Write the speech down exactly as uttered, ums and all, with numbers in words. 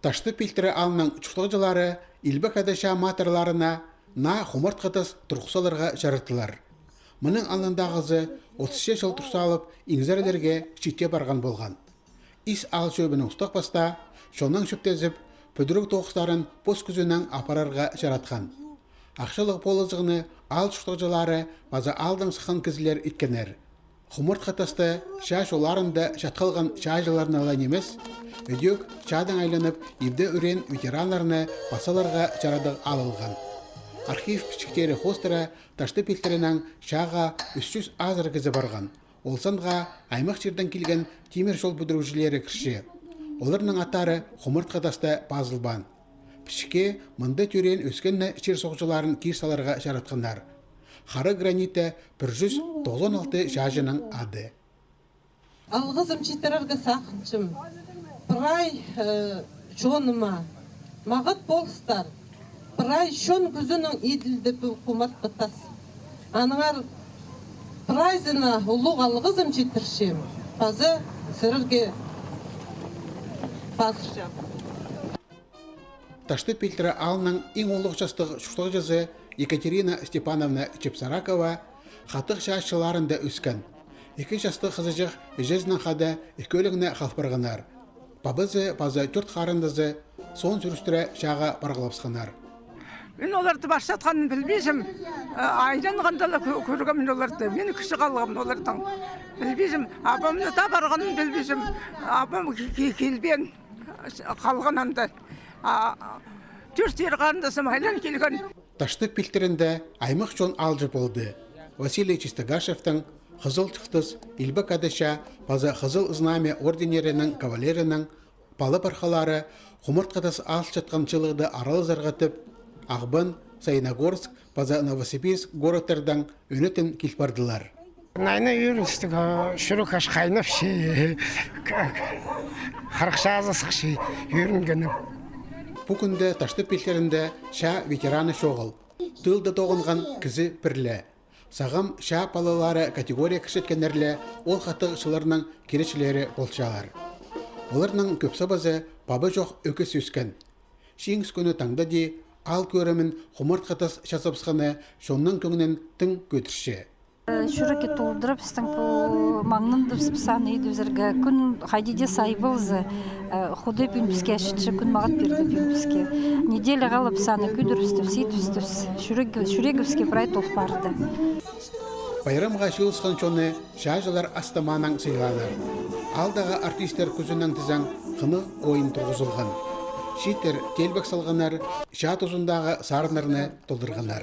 Таштып Пилтірі аалның чуртағҷылары Илбек Ада чаа матырларына наа хумартхы тас турғыс саларға чараттылар. Мының алнындағызы отыс чыл тур салып, иңзерлерге чиитче парған полған. Ис аал чӧбін устағ пастап, чоннаң чӧптезіп, пӱдіріг тоғыстарын пос кӱзінең апарарға чаратхан. Ахчалығ полызығны аал чуртағҷылары паза аалдаң сыххан кізілер иткеннер. Хумартхы тасты чаа чолларында чатхалған чааҷыларны ла нимес, ідӧк чаадаң айланып, ибде ӱреен ветераннарны пас саларға чарадығ алылған. Архив пічіктері хоостыра Таштып Пилтірінең чааға ӱс чӱс азыра кізі парған. Ол санға аймах чирдең килген тимір чол пӱдірігҷілері кірче. Оларның аттары хумартхы таста пазылбаан. Пічікке мында тӧреен-ӧскенні чир-соғҷыларын кир саларға чаратханнар. Хара гранитте пір чӱс тоғызон алты чааҷының ады. Алғызым читірерге сағынчам прай, э, чоныма. Мағат полыстар, прай чон кӱзінең иділді пу хумартхы тас. Аннаңар прайзына улуғ алғызым читірчем, паза сірерге пазырчам. Таштып Пилтірі аалның иң улуғ частығ чуртағҷызы Екатерина Степановна Чепсаракова хатығ чааҷы чылларында ӧскен. Ікі частығ хызыҷах іҷезінең хада ікі ӧлеңні халып парғаннар. Пабазы паза тӧрт харындазы соон сӱрістіре чааға парғлабысханнар. Мин оларды парчатханын пілбинчем, э, айланғанда ла кӧ-, кӧргем мин оларды. Мин кічіг халғам олардаң. Пілбинчем, абамны даа парғанын пілбинчем. Абам ки-, ки-, килбеен халған анда. А, тӧрт чир харындазым айлан килген. Таштып Пилтірінде аймах чон аалҷы полды. Василий Чистогашевтің, Хызыл Чылтыс, Илбек Ада чаа паза Хызыл Знамя орденнерінің кавалерінің пала-пархалары хумартхы тас алысчатхан чылығда аралазарға тіп, Ағбан, Саяногорск паза Новосибирск городтардаң ӧнетін кил пардылар. Найна ӧріністіг, а, чӱрек аш хайнапча, харах чазы сыхча ӧрінгенім. Пу кӱнде Таштып Пилтірінде чаа ветераны чоғыл. Тылда тоғынған кізі пір ле. Сағам чаа палалары категория кірчеткеннер ле ол хатығ чылларның киречілері полчалар. Оларның кӧп сабазы паба чох ӧкіс ӧскен. Чиңіс кӱні таңда даа аал кӧрімін хумартхы тас чазабысханы чонның кӧңнін тың кӧдірче. Э, чӱрекке толдыра пістің пу маңнандыбыс, піс аны идібізерге. Кӱн хайди даа сай полза, э, Худай пӱӱн піске ачытча, кӱн мағат пирді пӱӱн піске. Неделя халып, піс аны кӧдірібістібіс, идібістібіс. Чӱрек-, чӱрегібіске прай тол парды. Пайрамға чыылысхан чонны чааҷылар ас-тамаанаң сыйлааннар. Аалдағы артисттер кӱзінең тізең хынығ ойын турғызылған. Чииттер теелбек салғаннар, чаа тузындағы сарыннарны толдырғаннар.